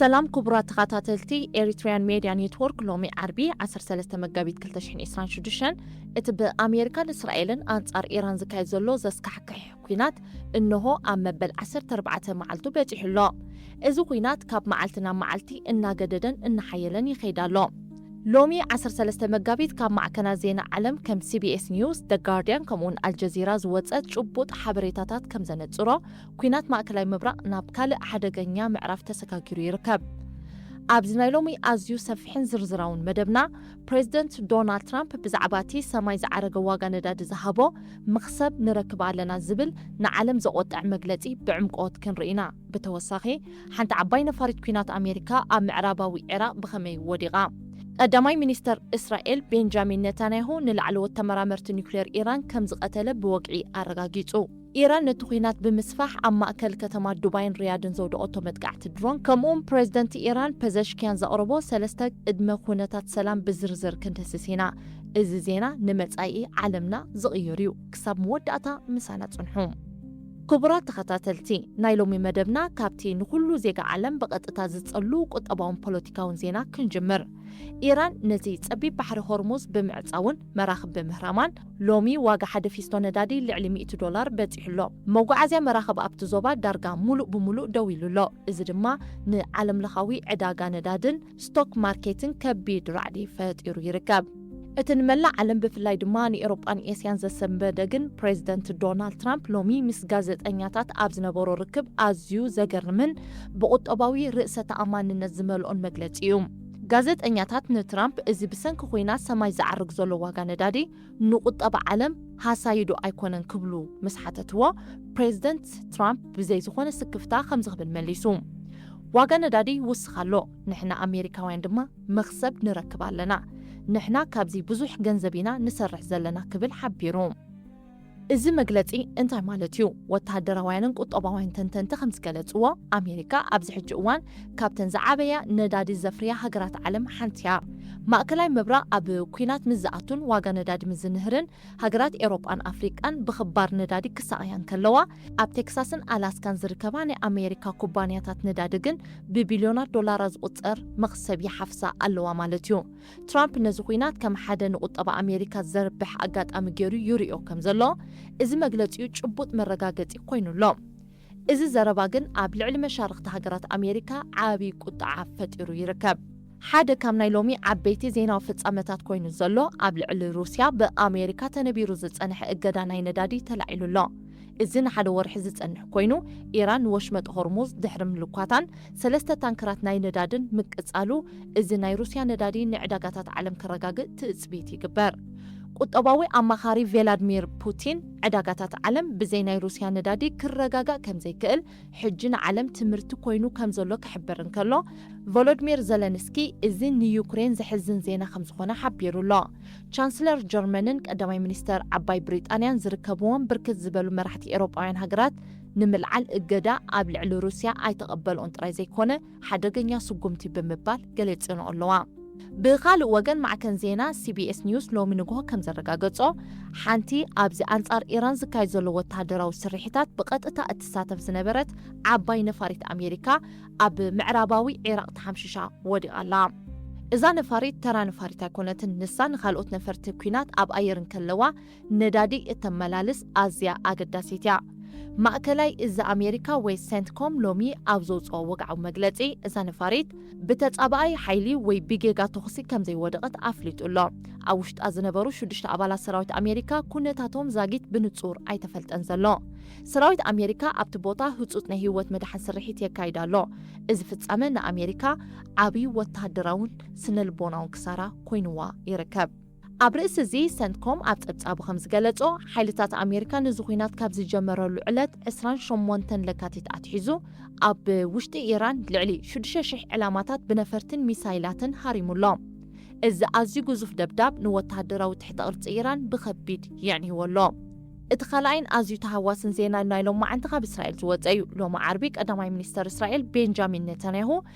ሰላም ክቡራት ተኸታተልቲ ኤሪትሪያን ሜድያ ኔትወርክ፣ ሎሚ ዓርቢ ዓሰርተ ሰለስተ መጋቢት ክልተ ሽሕን ዕስራን ሽዱሽተን እቲ ብኣሜሪካን እስራኤልን ኣንጻር ኢራን ዝካየድ ዘሎ ዘስካሕክሕ ኲናት እንሆ ኣብ መበል ዓሰርተ ኣርባዕተ መዓልቱ በጺሑ ኣሎ። እዚ ኲናት ካብ መዓልቲ ናብ መዓልቲ እናገደደን እናሓየለን ይኸይድ ኣሎ። ሎሚ ዓሰርተ ሰለስተ መጋቢት ካብ ማዕከናት ዜና ዓለም ከም ሲቢኤስ ኒውስ፣ ደ ጋርዲያን ከምኡውን ኣልጀዚራ ዝወጸ ጭቡጥ ሓበሬታታት ከም ዘነጽሮ፣ ኲናት ማእከላይ ምብራቕ ናብ ካልእ ሓደገኛ ምዕራፍ ተሰጋጊሩ ይርከብ። ኣብዚ ናይ ሎሚ ኣዝዩ ሰፊሕን ዝርዝራውን መደብና፣ ፕሬዚደንት ዶናልድ ትራምፕ ብዛዕባ እቲ ሰማይ ዝዓረገ ዋጋ ነዳዲ ዝሃቦ መኽሰብ ንረክብ ኣለና ዝብል ንዓለም ዘቖጥዕ መግለጺ ብዕምቆት ክንርኢ ኢና። ብተወሳኺ፣ ሓንቲ ዓባይ ነፋሪት ኲናት ኣሜሪካ ኣብ ምዕራባዊ ዒራቕ ብኸመይ ወዲቓ? ቀዳማይ ሚኒስተር እስራኤል ቤንጃሚን ኔታንያሁ ንላዕለዎት ተመራመርቲ ኒውክሌር ኢራን ከም ዝቐተለ ብወግዒ ኣረጋጊጹ። ኢራን ነቲ ኲናት ብምስፋሕ ኣብ ማእከል ከተማ ዱባይን ሪያድን ዘውደቐቶ መጥቃዕቲ ድሮን፣ ከምኡውን ፕሬዚደንት ኢራን ፐዘሽኪያን ዘቕረቦ ሰለስተ ቅድመ ኩነታት ሰላም ብዝርዝር ክንድህስስ ኢና። እዚ ዜና ንመጻኢ ዓለምና ዝቕይር እዩ። ክሳብ መወዳእታ ምሳና ጽንሑ። ክቡራት ተኸታተልቲ፣ ናይ ሎሚ መደብና ካብቲ ንኹሉ ዜጋ ዓለም ብቐጥታ ዝጸሉ ቁጠባውን ፖለቲካውን ዜና ክንጅምር። ኢራን ነቲ ጸቢብ ባሕሪ ሆርሙዝ ብምዕጻውን መራኽብ ብምህራማን፣ ሎሚ ዋጋ ሓደ ፊስቶ ነዳዲ ልዕሊ ሚእቲ ዶላር በጺሑ ኣሎ። መጓዓዝያ መራኽብ ኣብቲ ዞባ ዳርጋ ሙሉእ ብሙሉእ ደው ኢሉ ኣሎ። እዚ ድማ ንዓለምለኻዊ ዕዳጋ ነዳድን ስቶክ ማርኬትን ከቢድ ራዕዲ ፈጢሩ ይርከብ። እቲ ንመላእ ዓለም ብፍላይ ድማ ንኤውሮጳን ኤስያን ዘሰንበደ ግን ፕሬዚደንት ዶናልድ ትራምፕ ሎሚ ምስ ጋዜጠኛታት ኣብ ዝነበሮ ርክብ ኣዝዩ ዘገርምን ብቁጠባዊ ርእሰ ተኣማንነት ዝመልኦን መግለጺ እዩ። ጋዜጠኛታት ንትራምፕ እዚ ብሰንኪ ኲናት ሰማይ ዝዓርግ ዘሎ ዋጋ ነዳዲ ንቁጠባ ዓለም ሃሳይዶ ኣይኮነን ክብሉ ምስ ሓተትዎ፣ ፕሬዚደንት ትራምፕ ብዘይ ዝኾነ ስክፍታ ከምዚ ክብል መሊሱ፣ ዋጋ ነዳዲ ይውስኽ ኣሎ፣ ንሕና ኣሜሪካውያን ድማ መኽሰብ ንረክብ ኣለና። ንሕና ካብዚ ብዙሕ ገንዘብ ኢና ንሰርሕ ዘለና ክብል ሓቢሩ። እዚ መግለጺ እንታይ ማለት እዩ? ወተሃደራውያንን ቁጠባውያን ተንተንቲ ከም ዝገለጽዎ፣ ኣሜሪካ ኣብዚ ሕጂ እዋን ካብተን ዝዓበያ ነዳዲ ዘፍርያ ሃገራት ዓለም ሓንቲ እያ። ማእከላይ ምብራቕ ኣብ ኲናት ምስ ዝኣቱን ዋጋ ነዳዲ ምስ ዝንህርን፣ ሃገራት ኤውሮጳን ኣፍሪቃን ብኽባር ነዳዲ ክሳቐያ እንከለዋ፣ ኣብ ቴክሳስን ኣላስካን ዝርከባ ናይ ኣሜሪካ ኩባንያታት ነዳዲ ግን ብቢልዮናት ዶላራት ዝቑጸር መኽሰብ ይሓፍሳ ኣለዋ ማለት እዩ። ትራምፕ ነዚ ኲናት ከም ሓደ ንቁጠባ ኣሜሪካ ዘርብሕ ኣጋጣሚ ገይሩ ይርእዮ ከም ዘሎ፣ እዚ መግለጺኡ ጭቡጥ መረጋገጺ ኮይኑ ኣሎ። እዚ ዘረባ ግን ኣብ ልዕሊ መሻርኽቲ ሃገራት ኣሜሪካ ዓቢ ቁጥዓ ፈጢሩ ይርከብ። ሓደ ካብ ናይ ሎሚ ዓበይቲ ዜናዊ ፍጻመታት ኮይኑ ዘሎ፣ ኣብ ልዕሊ ሩስያ ብኣሜሪካ ተነቢሩ ዝጸንሐ እገዳ ናይ ነዳዲ ተላዒሉ ኣሎ። እዚ ንሓደ ወርሒ ዝጸንሕ ኮይኑ፣ ኢራን ንወሽመጥ ሆርሙዝ ድሕሪ ምልኳታን ሰለስተ ታንክራት ናይ ነዳድን ምቅጻሉ፣ እዚ ናይ ሩስያ ነዳዲ ንዕዳጋታት ዓለም ከረጋግእ ትጽቢት ይግበር። ቁጠባዊ ኣማኻሪ ቬላድሚር ፑቲን፣ ዕዳጋታት ዓለም ብዘይ ናይ ሩስያ ነዳዲ ክረጋጋእ ከም ዘይክእል ሕጂ ንዓለም ትምህርቲ ኮይኑ ከም ዘሎ ክሕብር እንከሎ፣ ቮሎድሚር ዘለንስኪ እዚ ንዩክሬን ዘሕዝን ዜና ከም ዝኾነ ሓቢሩ ኣሎ። ቻንስለር ጀርመንን ቀዳማይ ሚኒስተር ዓባይ ብሪጣንያን ዝርከብዎም ብርክት ዝበሉ መራሕቲ ኤውሮጳውያን ሃገራት፣ ንምልዓል እገዳ ኣብ ልዕሊ ሩስያ ኣይተቐበልኦን ጥራይ ዘይኮነ፣ ሓደገኛ ስጉምቲ ብምባል ገሊጸንኦ ኣለዋ። ብኻልእ ወገን፣ ማዕከን ዜና ሲቢኤስ ኒውስ ሎሚ ንግሆ ከም ዘረጋገጾ፣ ሓንቲ ኣብዚ ኣንጻር ኢራን ዝካየድ ዘሎ ወተሃደራዊ ስርሒታት ብቐጥታ እትሳተፍ ዝነበረት ዓባይ ነፋሪት ኣሜሪካ ኣብ ምዕራባዊ ዒራቕ ተሓምሺሻ ወዲቓ ኣላ። እዛ ነፋሪት ተራ ነፋሪት ኣይኮነትን። ንሳ ንኻልኦት ነፈርቲ ኲናት ኣብ ኣየር እንከለዋ ነዳዲ እተመላልስ ኣዝያ ኣገዳሲት እያ። ማእከላይ እዚ ኣሜሪካ ወይ ሴንትኮም ሎሚ ኣብ ዘውጽኦ ወግዓዊ መግለጺ፣ እዛ ነፋሪት ብተጻባኣይ ሓይሊ ወይ ብጌጋ ተኹሲ ከም ዘይወደቐት ኣፍሊጡ ኣሎ። ኣብ ውሽጣ ዝነበሩ ሽዱሽተ ኣባላት ሰራዊት ኣሜሪካ ኩነታቶም ዛጊት ብንጹር ኣይተፈልጠን ዘሎ። ሰራዊት ኣሜሪካ ኣብቲ ቦታ ህጹጽ ናይ ህይወት መድሓን ስርሒት የካይድ ኣሎ። እዚ ፍጻመ ንኣሜሪካ ዓቢ ወተሃደራውን ስነ ልቦናውን ክሳራ ኮይንዋ ይርከብ። ኣብ ርእሲ እዚ፣ ሰንትኮም ኣብ ጸብጻቡ ከም ዝገለጾ፣ ሓይልታት ኣሜሪካ ነዚ ኲናት ካብ ዝጀመረሉ ዕለት ዕስራን ሸሞንተን ለካቲት ኣትሒዙ፣ ኣብ ውሽጢ ኢራን ልዕሊ ሽዱሽተ ሽሕ ዕላማታት ብነፈርትን ሚሳይላትን ሃሪሙ ኣሎ። እዚ ኣዝዩ ግዙፍ ደብዳብ ንወተሃደራዊ ትሕተ ቅርጺ ኢራን ብኸቢድ የዕንይዎ ኣሎ። እቲ ካልኣይን ኣዝዩ ተሃዋስን ዜና ናይ ሎማዓንቲ ካብ እስራኤል ዝወጸ እዩ። ሎሚ ዓርቢ ቀዳማይ ሚኒስተር እስራኤል ቤንጃሚን ኔታንያሁ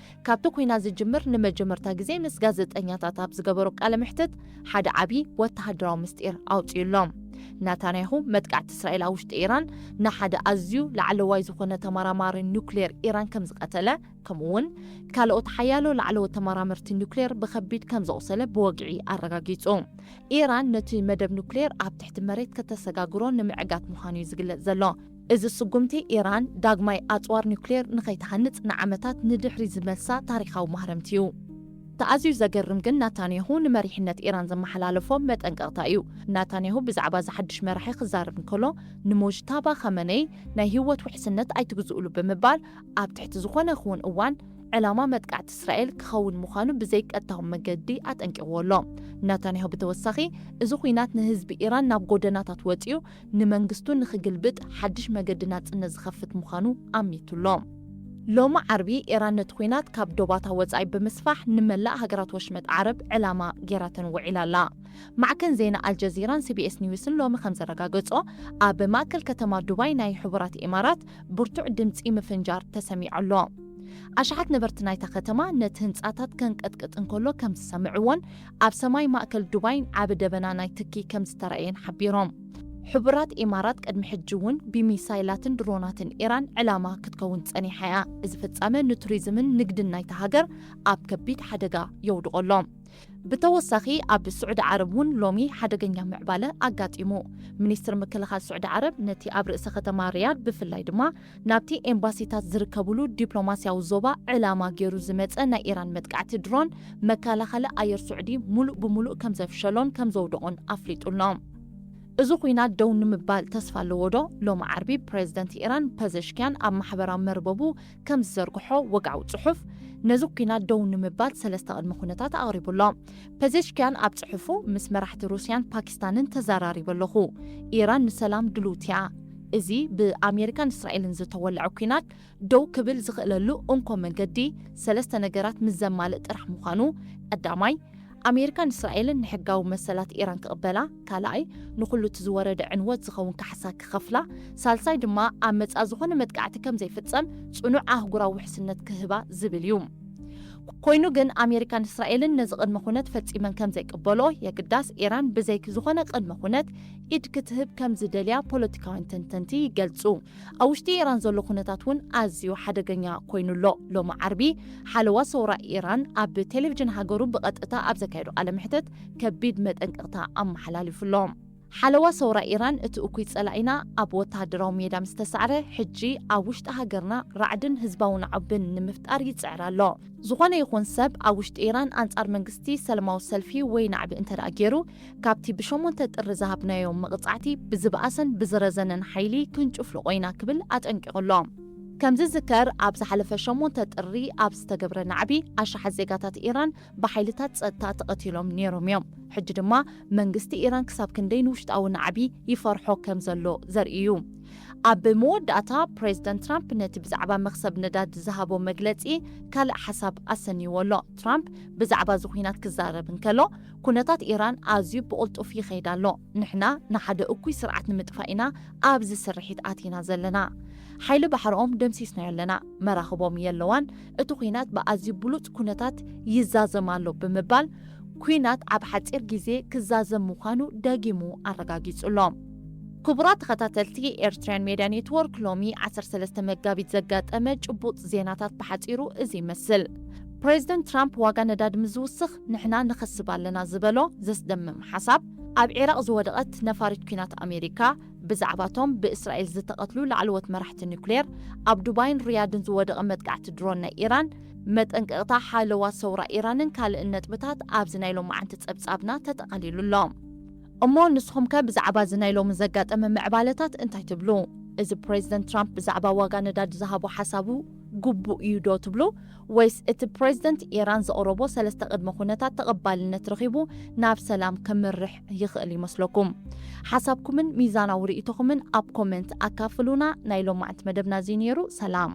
ካብቲ ኲናት ዝጅምር ንመጀመርታ ግዜ ምስ ጋዜጠኛታት ኣብ ዝገበሮ ቃለ መሕትት፣ ሓደ ዓቢ ወተሃደራዊ ምስጢር ኣውጺኡ ኣሎ። ናታንያሁ መጥቃዕቲ እስራኤል ኣብ ውሽጢ ኢራን ንሓደ ኣዝዩ ላዕለዋይ ዝኾነ ተመራማሪ ኒውክሌር ኢራን ከም ዝቐተለ፣ ከምኡውን ካልኦት ሓያሎ ላዕለዎት ተመራመርቲ ኒውክሌር ብኸቢድ ከም ዘቑሰለ ብወግዒ ኣረጋጊጹ። ኢራን ነቲ መደብ ኒውክሌር ኣብ ትሕቲ መሬት ከተሰጋግሮ ንምዕጋት ምዃኑ እዩ ዝግለጽ ዘሎ። እዚ ስጉምቲ ኢራን ዳግማይ ኣጽዋር ኒውክሌር ንኸይትሃንጽ ንዓመታት ንድሕሪ ዝመልሳ ታሪኻዊ ማህረምቲ እዩ። እቲ ኣዝዩ ዘገርም ግን ናታንያሁ ንመሪሕነት ኢራን ዘመሓላለፎ መጠንቀቕታ እዩ። ናታንያሁ ብዛዕባ እዚ ሓድሽ መራሒ ክዛረብ እንከሎ፣ ንሞጅታባ ኸመነይ ናይ ህይወት ውሕስነት ኣይትግዝኡሉ ብምባል ኣብ ትሕቲ ዝኾነ ይኹን እዋን ዕላማ መጥቃዕቲ እስራኤል ክኸውን ምዃኑ ብዘይቀጥታዊ መገዲ ኣጠንቂቕዎ ኣሎ። ናታንያሁ ብተወሳኺ፣ እዚ ኹናት ንህዝቢ ኢራን ናብ ጎደናታት ወጺኡ ንመንግስቱ ንኽግልብጥ ሓድሽ መገዲ ናጽነት ዝኸፍት ምዃኑ ኣሚቱ ኣሎ። ሎሚ ዓርቢ ኢራን ነቲ ኹናት ካብ ዶባታ ወጻኢ ብምስፋሕ ንመላእ ሃገራት ወሽመጥ ዓረብ ዕላማ ጌራተን ውዒላ ኣላ። ማዕከን ዜና ኣልጀዚራን ሲቢኤስ ኒውስን ሎሚ ከም ዘረጋገጾ፣ ኣብ ማእከል ከተማ ዱባይ ናይ ሕቡራት ኢማራት ብርቱዕ ድምጺ ምፍንጃር ተሰሚዑ ኣሎ። ኣሽሓት ነበርቲ ናይታ ከተማ ነቲ ህንጻታት ከንቀጥቅጥ እንከሎ ከም ዝሰምዕዎን ኣብ ሰማይ ማእከል ዱባይን ዓቢ ደበና ናይ ትኪ ከም ዝተራእየን ሓቢሮም። ሕቡራት ኢማራት ቅድሚ ሕጂ እውን ብሚሳይላትን ድሮናትን ኢራን ዕላማ ክትከውን ጸኒሓ እያ። እዚ ፍጻመ ንቱሪዝምን ንግድን ናይታ ሃገር ኣብ ከቢድ ሓደጋ የውድቖ ኣሎ። ብተወሳኺ ኣብ ስዑዲ ዓረብ እውን ሎሚ ሓደገኛ ምዕባለ ኣጋጢሙ። ሚኒስትር ምክልኻል ስዑዲ ዓረብ ነቲ ኣብ ርእሰ ከተማ ሪያድ ብፍላይ ድማ ናብቲ ኤምባሲታት ዝርከብሉ ዲፕሎማስያዊ ዞባ ዕላማ ገይሩ ዝመጸ ናይ ኢራን መጥቃዕቲ ድሮን መከላኸሊ ኣየር ስዑዲ ሙሉእ ብሙሉእ ከም ዘፍሸሎን ከም ዘውደቖን ኣፍሊጡ ኣሎ። እዚ ኹናት ደው ንምባል ተስፋ ኣለዎ ዶ? ሎሚ ዓርቢ ፕሬዝደንት ኢራን ፐዘሽኪያን ኣብ ማሕበራዊ መርበቡ ከም ዝዘርግሖ ወግዓዊ ጽሑፍ፣ ነዚ ኲናት ደው ንምባል ሰለስተ ቅድመ ኩነታት ኣቕሪቡ ኣሎ። ፐዜሽኪያን ኣብ ጽሑፉ፣ ምስ መራሕቲ ሩስያን ፓኪስታንን ተዘራሪበ ኣለኹ። ኢራን ንሰላም ድልውቲ እያ። እዚ ብኣሜሪካን እስራኤልን ዝተወልዐ ኲናት ደው ክብል ዝኽእለሉ እንኮ መንገዲ ሰለስተ ነገራት ምስ ዘማልእ ጥራሕ ምዃኑ፣ ቀዳማይ፣ ኣሜሪካን እስራኤልን ንሕጋዊ መሰላት ኢራን ክቕበላ፣ ካልኣይ፣ ንኹሉ እቲ ዝወረደ ዕንወት ዝኸውን ካሕሳ ክኸፍላ፣ ሳልሳይ ድማ ኣብ መጻኢ ዝኾነ መጥቃዕቲ ከም ዘይፍጸም ጽኑዕ ኣህጉራዊ ውሕስነት ክህባ ዝብል እዩ። ኮይኑ ግን ኣሜሪካን እስራኤልን ነዚ ቅድመ ኩነት ፈጺመን ከም ዘይቅበሎ የግዳስ ኢራን ብዘይ ዝኾነ ቅድመ ኩነት ኢድ ክትህብ ከም ዝደልያ ፖለቲካውያን ተንተንቲ ይገልጹ። ኣብ ውሽጢ ኢራን ዘሎ ኩነታት እውን ኣዝዩ ሓደገኛ ኮይኑ ኣሎ። ሎሚ ዓርቢ ሓለዋ ሰውራ ኢራን ኣብ ቴሌቪዥን ሃገሩ ብቐጥታ ኣብ ዘካየዶ ቃለ መሕትት ከቢድ መጠንቀቕታ ኣመሓላሊፉ ኣሎ። ሓለዋ ሰውራ ኢራን እቲ እኩይ ጸላኢና ኣብ ወተሃደራዊ ሜዳ ምስ ተሳዕረ፣ ሕጂ ኣብ ውሽጢ ሃገርና ራዕድን ህዝባዊ ናዕብን ንምፍጣር ይጽዕር ኣሎ። ዝኾነ ይኹን ሰብ ኣብ ውሽጢ ኢራን ኣንጻር መንግስቲ ሰላማዊ ሰልፊ ወይ ናዕቢ እንተ ደኣ ገይሩ፣ ካብቲ ብሸሞንተ ጥሪ ዝሃብናዮ መቕጻዕቲ ብዝበኣሰን ብዝረዘነን ሓይሊ ክንጭፍልቖ ኢና ክብል ኣጠንቂቑ ኣሎ። ከም ዝዝከር፣ ኣብ ዝሓለፈ ሸሞንተ ጥሪ ኣብ ዝተገብረ ናዕቢ ኣሽሓት ዜጋታት ኢራን ብሓይልታት ጸጥታ ተቐቲሎም ነይሮም እዮም። ሕጂ ድማ መንግስቲ ኢራን ክሳብ ክንደይ ንውሽጣዊ ናዕቢ ይፈርሖ ከም ዘሎ ዘርኢ እዩ። ኣብ መወዳእታ፣ ፕሬዝደንት ትራምፕ ነቲ ብዛዕባ መኽሰብ ነዳዲ ዝሃቦ መግለጺ ካልእ ሓሳብ ኣሰንይዎ ኣሎ። ትራምፕ ብዛዕባ እዚ ኲናት ክዛረብ እንከሎ፣ ኩነታት ኢራን ኣዝዩ ብቕልጡፍ ይኸይድ ኣሎ። ንሕና ንሓደ እኩይ ስርዓት ንምጥፋእ ኢና ኣብዚ ስርሒት ኣቲና ዘለና። ሓይሊ ባሕርኦም ደምሲስናዮ ኣለና። መራኽቦም የለዋን። እቲ ኲናት ብኣዝዩ ብሉጽ ኩነታት ይዛዘም ኣሎ ብምባል፣ ኲናት ኣብ ሓጺር ግዜ ክዛዘም ምዃኑ ደጊሙ ኣረጋጊጹ ኣሎ። ክቡራት ተኸታተልቲ፣ ኤርትራውያን ሜድያ ኔትወርክ ሎሚ ዓሰርተ ሰለስተ መጋቢት ዘጋጠመ ጭቡጥ ዜናታት ብሓጺሩ እዚ ይመስል። ፕሬዝደንት ትራምፕ ዋጋ ነዳዲ ምስ ዝውስኽ ንሕና ንኸስብ ኣለና ዝበሎ ዘስደምም ሓሳብ፣ ኣብ ዒራቕ ዝወደቐት ነፋሪት ኲናት ኣሜሪካ፣ ብዛዕባቶም ብእስራኤል ዝተቐትሉ ላዕለዎት መራሕቲ ኒውክሌር፣ ኣብ ዱባይን ሪያድን ዝወደቐ መጥቃዕቲ ድሮን ናይ ኢራን፣ መጠንቀቕታ ሓለዋ ሰውራ ኢራንን ካልእን ነጥብታት ኣብዚ ናይ ሎማዓንቲ ጸብጻብና ተጠቓሊሉ ኣሎ። እሞ ንስኹም ከ ብዛዕባ እዚ ናይ ሎሚ ዘጋጠመ ምዕባለታት እንታይ ትብሉ? እዚ ፕሬዝደንት ትራምፕ ብዛዕባ ዋጋ ነዳዲ ዝሃቦ ሓሳቡ ግቡእ እዩ ዶ ትብሉ? ወይስ እቲ ፕሬዝደንት ኢራን ዘቕረቦ ሰለስተ ቅድመ ኩነታት ተቐባልነት ረኺቡ ናብ ሰላም ከምርሕ ይኽእል ይመስለኩም? ሓሳብኩምን ሚዛናዊ ርእይቶኹምን ኣብ ኮመንት ኣካፍሉና። ናይ ሎማዕንቲ መደብና እዚ ነይሩ። ሰላም።